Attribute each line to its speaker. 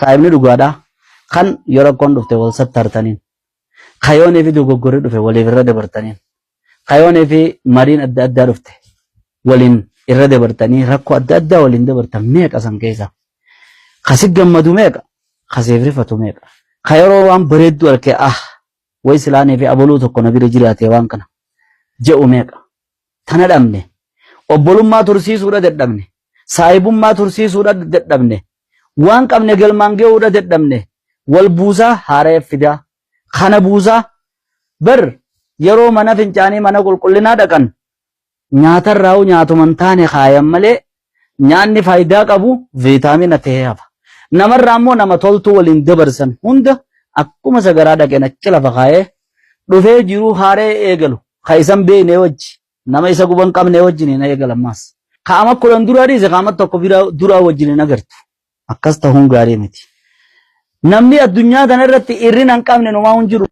Speaker 1: Saahibni dhugaadhaa kan yoo rakkoon dhufte wal sattartaniin, kayoonii fi dogoggorri dhufe waliif irra dabartaniin, kayoonii fi mariin adda addaa dhufte waliin irra dabartanii rakkoo adda addaa waliin dabartan meeqa san keessa. Kasi gammadu meeqa, kasiif rifatu meeqa. Ka yeroo waan bareedduu arke ah way silaanii fi abaluu tokko na bira jiraate waan kana je'u meeqa. Tana dhabne. Obbolummaa tursiisuudha dadhabne. Saahibummaa tursiisuudha dadhabne. Waan qabne galmaan ga'uudha dadhabne. Wal buusaa haaraya fidaa. Kana buusaa bar yeroo mana fincaanii mana qulqullinaa dhaqan nyaatarraa'u nyaatuma hin taane kaayan malee nyaanni faayidaa qabu viitaamina ta'ee hafa. Namarraa immoo nama toltuu waliin dabarsan hunda akkuma sagaraa dhaqeen achi lafa kaayee dhufee jiruu haaree eegalu ka isan beekne wajji nama isa guban qabne wajjin hin eegalan ammaas. Ka ama 10 duraa dhiise ka ama tokko duraa wajjin hin agartu. Akkas tahuun gaarii miti. Namni addunyaa kana irratti irrina hin qabne numaa hin jiru.